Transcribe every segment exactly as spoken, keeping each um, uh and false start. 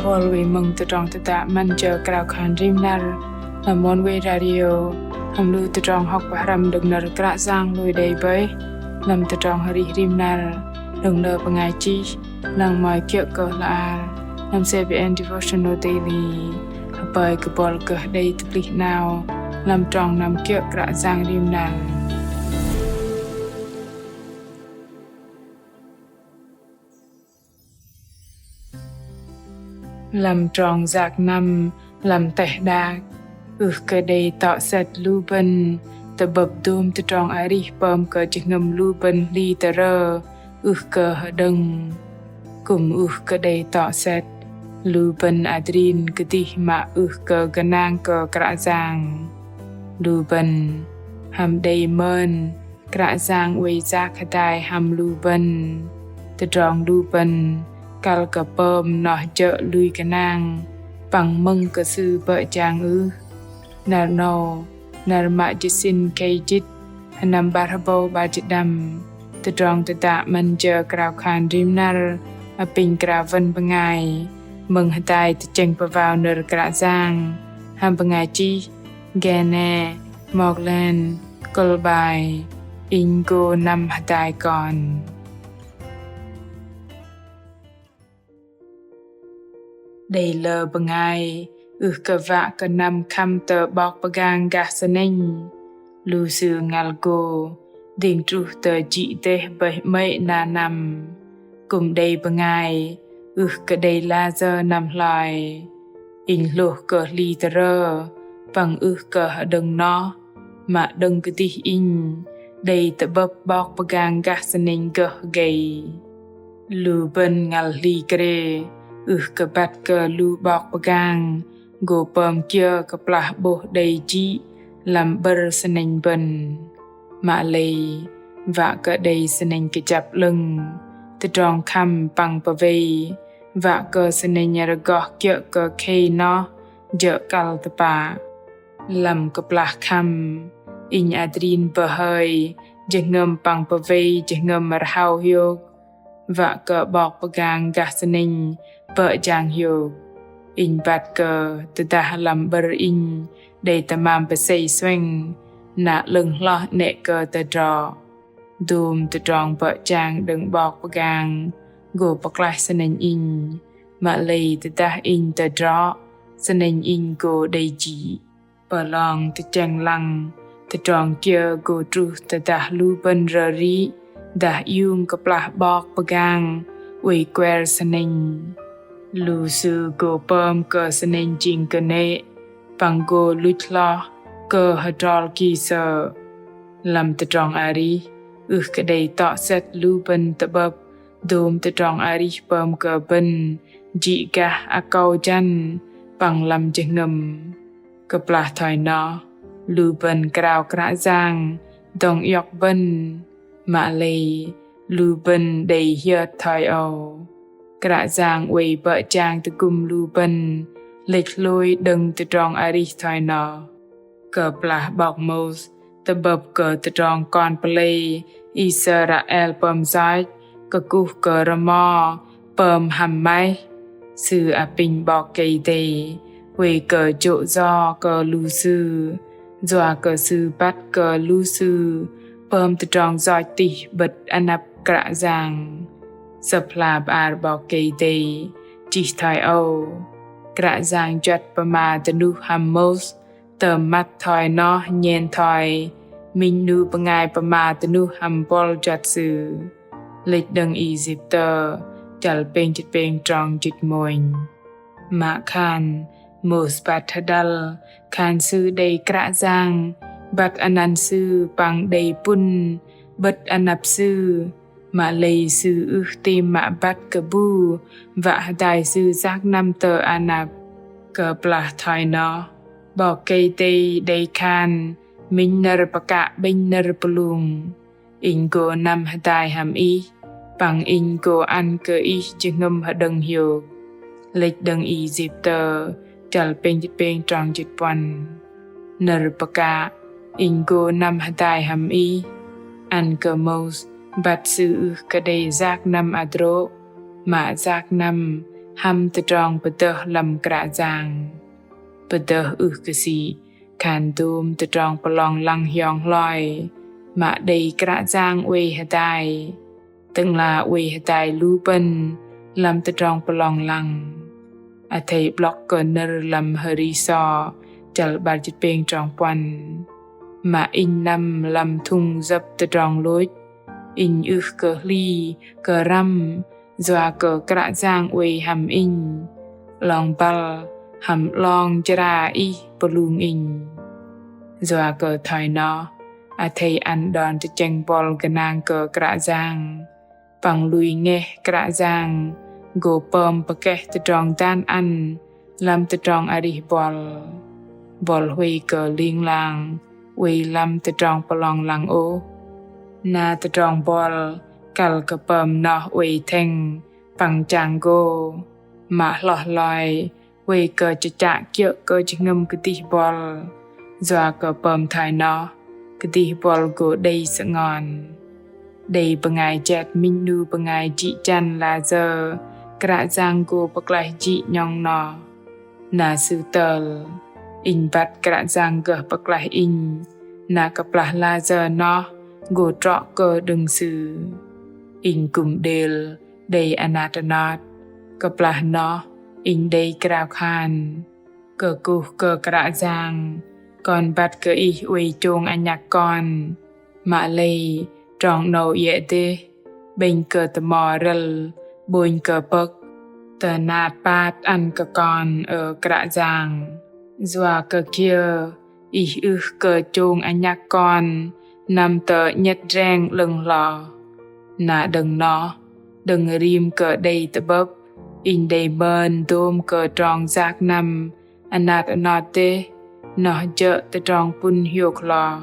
Bol wei mơ̆ng tơdrong tơdă 'Măn jơ krao khan rim năr lăm Oneway Radio, hăm lu tơdrong hŏk pơhrăm đơ̆ng nơ̆r Kră Yang lui đei bơih lăm tơdrong arih rim năr đơ̆ng lơ bơngai chih, lăng mă kiơ̆ kơ hla ar lăm C B N Devotional Daily. Hơpơi kơ bol gơh đei tơplih 'nao lăm trong năm kiơ̆ Kră Yang rim năr. Lăm trong yak năm lăm teh đak, ưh kơ đei tŏ sĕt lu bơ̆n tơ'bơ̆p dôm tơdrong arih pơm kơ jơhngơ̆m lu bơ̆n hli tơrơ ưh kơ hơđơ̆ng. Kư̆m ưh kơ đei tŏ sĕt lu bơ̆n adrin kơdih mă ưh kơ gơnang kơ Kră Yang. Lu bơ̆n hăm đei mơn Kră Yang oei yak hơdai hăm lu bơ̆n. Tơdrong lu bơ̆n kăl kơ pơm noh jơ̆ lui gơnang păng mơ̆ng kơ Sư bơ̆ jang ưh? Năr 'nâu, năr mă jơ̆ sĭn khei jĭt, sơnăm 'bar hơbâu 'bar jĭt đăm, tơdrong tơdă 'Măn jơ krao khan rim năr apinh krao wơ̆n bơngai mơ̆ng hơdai tơchĕng pơwao nơ̆r Kră Yang hăm bơngai chih Gene Moglen, kơ̆l bai Inh gô năm hơdai kon. Đei lơ bơngai ưh kơ wă kơ năm khăm tơ 'bok pơgang gah sơnĕnh. Lu sư ngăl gô dĭng truh tơ jĭ dêh bơih 'mơ̆i na năm. Kư̆m đei bơngai ưh kơ đei layơ năm hloi. Inh hlôh kơ hli tơrơ păng ưh kơ hơđơ̆ng noh, mă đơ̆ng kơdih inh đei tơ'bơ̆p 'bok pơgang gah sơnĕnh gơh gei. Lu bơ̆n ngăl hli krê ưh kơ băt kơ lu 'bok pơgang gô pơm kiơ kơplah 'bôh đei jĭ lăm 'bơ̆r sơnĕnh bơ̆n. Mă lei wă kơ đei sơnĕnh kơjăp 'lơ̆ng, tơdrong khăm păng pơwei, wă kơ sơnĕnh rơgoh kiơ̆ kơ khei noh jơ̆ kăl tơpă. Lăm kơplah khăm, inh adrin bơhơi jơhngơ̆m păng pơwei jơhngơ̆m rơhao hiôk, wă kơ 'bok pơgang gah sơnĕnh bơ̆ jang hiôk. Inh băt kơ tơdah lăm 'bơ̆r inh đei tơmam pơsei sueng, na 'lơ̆ng hloh 'nĕ kơ tơdrŏ. Dôm tơdrong bơ̆ jang đơ̆ng 'bok pơgang gô pơklaih sơnĕnh inh, mă lei tơdah inh tơdrŏ, sơnĕnh inh gô đei jĭ. Pơlong tơchĕng lăng, tơdrong kiơ gô truh tơdah lu bơ̆n rơri dah iung kơplah 'bok pơgang oei kuer sơnĕnh. Lu sư gô pơm kơ sơnĕnh jing kơnê̆, păng gô luch hloh kơ hơdrol ki sơ̆. Lăm tơdrong arih, ưh kơ đei tŏ sĕt lu bơ̆n tơ'bơ̆p dôm tơdrong arih pơm kơ bơ̆n jĭ gah akâu jăn păng lăm jơhngơ̆m. Kơplah thoi noh, lu bơ̆n krao Kră Yang dŏng iŏk bơ̆n, mă lei lu bơ̆n đei hiơt thoi âu. Kră Yang oei bơ̆ jang tơgŭm lu bơ̆n lĕch hlôi đơ̆ng tơdrong arih thoi noh. Kơplah 'bok Môis tơ'bơ̆p kơ tơdrong kon pơlei Israel pơm yoch kơkuh kơ rơmo pơm hăm maih, sư apinh 'Bok Kei-Dei oei kơ jô̆ yo kơ lu sư, yua kơ sư băt kơ lu sư pơm tơdrong yoch tih 'bơ̆t anăp Kră Yang. Sơ̆p hla bơar 'Bok Kei-Dei chih thoi âu: Kră Yang juăt pơma dơnuh hăm Môis tơm măt thoi noh nhen thoi minh 'nu bơngai pơma dơnuh hăm buăl juăt sư. Lĕch đơ̆ng Isiptơ, chăl pêng jĭt pêng trong jĭt mônh. Mă khan Môis băt hơđăl khan sư đei Kră Yang băt anăn sư păng đei pŭn 'bơ̆t anăp sư, mă lei sư ưh tam mă băt kơ bu wă hơdai sư yak năm tơ anăp. Kơplah thoi noh, 'Bok Kei-Dei đei khan minh nơ̆r pơkă 'bĕnh nơ̆r pơlung: Inh gô năm hơdai hăm ih, păng Inh gô ăn kơ ih jơhngơ̆m hơđơ̆ng hiôk. Lĕch đơ̆ng Isiptơ, chăl pêng jĭt pêng trong jĭt puăn. Nơ̆r pơkă Inh gô năm hơdai hăm ih ăn kơ Môis băt sư ưh kơ đei yak năm hơdrô̆, mă yak năm hăm tơdrong pơdơh lăm Kră Yang. Pơdơh ưh kơ sĭ khan dôm tơdrong pơlong lăng hiong hloi, mă đei Kră Yang oei hơdai, tơ'ngla oei hơdai lu bơ̆n lăm tơdrong pơlong lăng. Athei 'blŏk kơ nơ̆r lăm Hơri sô chăl 'bar jĭt pêng trong puăn. Mă inh năm lăm thŭng jơ̆p tơdrong lôch, inh ưh kơ hli kơ răm, yua kơ Kră Yang oei hăm inh, 'long băl hăm 'long jra Ih pơlung inh. Yua kơ thoi noh, athei ăn đon tơchĕng buăl gơnang kơ Kră Yang, păng lui ngeh Kră Yang gô pơm pơkeh tơdrong dan ăn lăm tơdrong arih buăl. Buăl huay kơ ling lang oei lăm tơdrong pơlong lăng ôh. Na tơdrong buăl kăl kơ pơm noh oei thĕng păng chang gô, mă hloh hloi huay kơ chơchă kiơ̆ kơ jơhngơ̆m kơdih buăl. Yua kơ pơm thoi noh, kơdih buăl gô đei sơngon. Đei bơngai jet minh 'nu bơngai jĭ jăn layơ Kră Yang gô pơklaih jĭ 'nhŏng noh. Na sư tơl, inh băt Kră Yang gơh pơklaih inh, na kơplah layơ noh gô trŏ kơ đơ̆ng Sư. Inh kư̆m đêl đei anat anot, kơplah noh inh đei krao khan. Kơkuh kơ Kră Yang, kon băt kơ Ih oei chông anhăk kon. Mă lei trong 'nâu iĕ dêh, 'bĕnh kơ tơmo rơ̆l, 'bônh kơ pơ̆k, tơnat pat ăn kơ kon, ơ Kră Yang. Yua kơ kiơ Ih ưh kơ chông anhăk kon năm tơ 'nhĕt dreng 'lơ̆ng hloh. Na đơ̆ng noh, đơ̆ng rim kơ đei tơ'bơ̆p, inh đei mơn dôm kơ trong yak năm anat anot dêh, noh jơ̆ tơdrong pŭn hiôk hloh.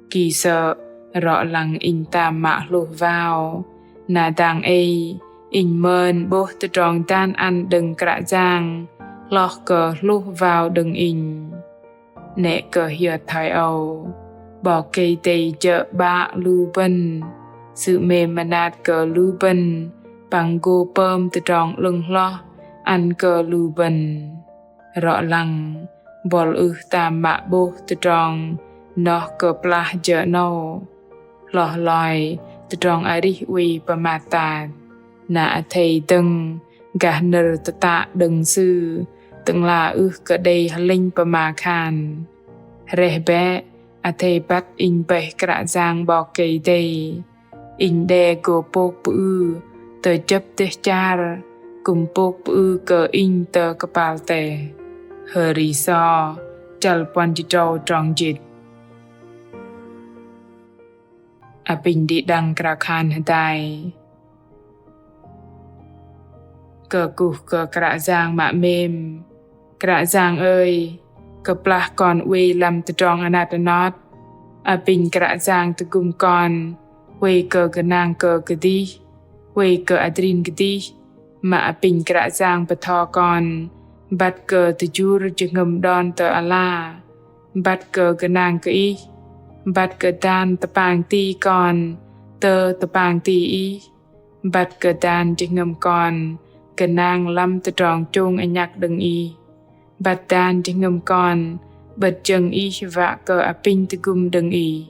Ki sơ̆ rŏ lăng inh tam mă hlôh vao, na dang ei inh mơn 'bôh tơdrong dan ăn đơ̆ng Kră Yang hloh kơ hlôh vao đơ̆ng inh. 'Nĕ kơ hiơt thoi âu, 'Bok Kei-Dei jơ̆ 'Bă lu bơ̆n, Sư 'mêm mơnat kơ lu bơ̆n, păng gô pơm tơdrong 'lơ̆ng hloh ăn kơ lu bơ̆n. Rŏ lăng, buăl ưh tam mă 'bôh tơdrong noh kơplah jơ 'nâu. Hloh hloi tơdrong arih oei pơmat tat, na athei dơ̆ng gah nơ̆r tơtă đơ̆ng Sư, tơ'ngla ưh kơ đei hơlĕnh pơma khan. Reh bĕ, athei băt inh bơih Kră Yang 'Bok Kei-Dei. Inh đe gô pôk pơư tơ jơ̆p dêh char, kư̆m pôk pơư kơ inh tơ kơpal teh. Hơri sô, chăl puăn jĭt tơdrâu trong jĭt. Apinh đĭ đăng krao khan hơdai. Kơkuh kơ Kră Yang mă 'mêm. Kră Yang ơi, kơplah kon oei lăm tơdrong anat anot, apinh Kră Yang tơgŭm kon, huay kơ gơnang kơ kơdih, huay kơ adrin kơdih, mă apinh Kră Yang bơtho kon, băt kơ tơjur jơhngơ̆m đon tơ ala, băt kơ gơnang kơ Ih, băt kơ dan tơpang ti kon tơ tơpang ti Ih, băt kơ dan jơhngơ̆m kon gơnang lăm tơdrong chông anhăk đơ̆ng Ih, băt dan jơhngơ̆m kon 'bơ̆t jơ̆ng Ih wă kơ apinh tơgŭm đơ̆ng Ih.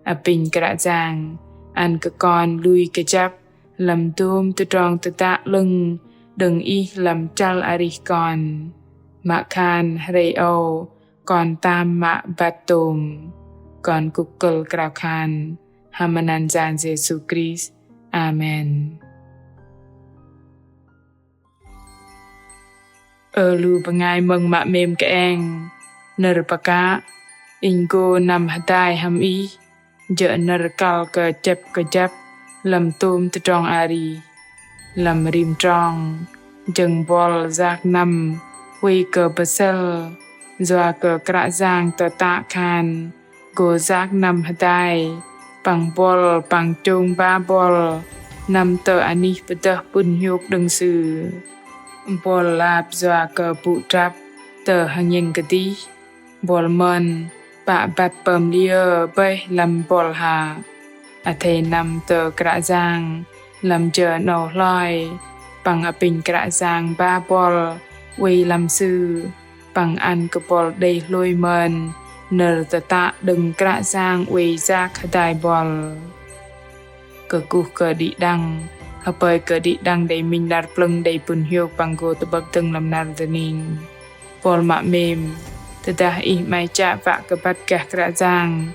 Apinh Kră Yang ăn kơ kon lui kơjăp lăm dôm tơdrong tơdă 'lơ̆ng đơ̆ng Ih lăm chăl arih kon. Mă khan hrei âu kon tam mă băt tôm. Kon kŭk kơ̆l krao khan hăm anăn Yang Yêsu Krist. Amen. Ơ lu bơngai mơ̆ng mă 'mêm kơeng, nơ̆r pơkă inh gô năm hơdai hăm ih, jơ̆ nơ̆r kăl kơ chĕp kơjăp lăm tôm tơdrong arih. Lăm rim trong, jơ̆ng buăl yak năm huay kơ bơsĕl, yua kơ Kră Yang tơtă khan gô yak năm hơdai, păng buăl păng chông ba buăl năm tơ anih pơdơh pŭn hiôk đơ̆ng Sư. Buăl lap yua kơ pŭ trăp tơ hơngĕng kơdih, buăl mơn pă băt pơm liơ bơih lăm buăl hă. Athei năm tơ Kră Yang lăm jơ 'nâu hloi, păng apinh Kră Yang ba buăl oei lăm Sư, păng ăn kơ buăl đei hlôi mơn nơ̆r tơtă đơ̆ng Kră Yang oei yak hơdai buăl. Kơkuh kơ đĭ đăng, hơpơi kơ đĭ đăng đei minh năr plơ̆ng đei pŭn hiôk păng gô tơ'bơ̆p dơ̆ng lăm năr dơning. Buăl mă 'mêm, tơdah ih 'maih chă wă kơ băt gah Kră Yang,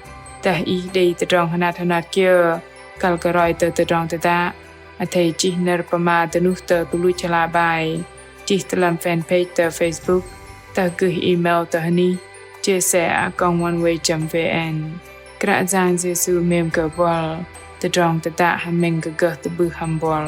dah ih đei tơdrong hơnat hơnat kiơ kăl kơ roi tơ tơdrong tơdă, athei chih nơ̆r pơma dơnuh tơ tuch luch hla bơar, chih tơ lăm fanpage tơ Facebook, dah gơh email tơ hơnih jsa a còng oneway chấm vn. Kră Yang Yêsu 'mêm kơ buăl. Tơdrong tơdă hơmĕng kơ gơh tơ'bưh hăm buăl.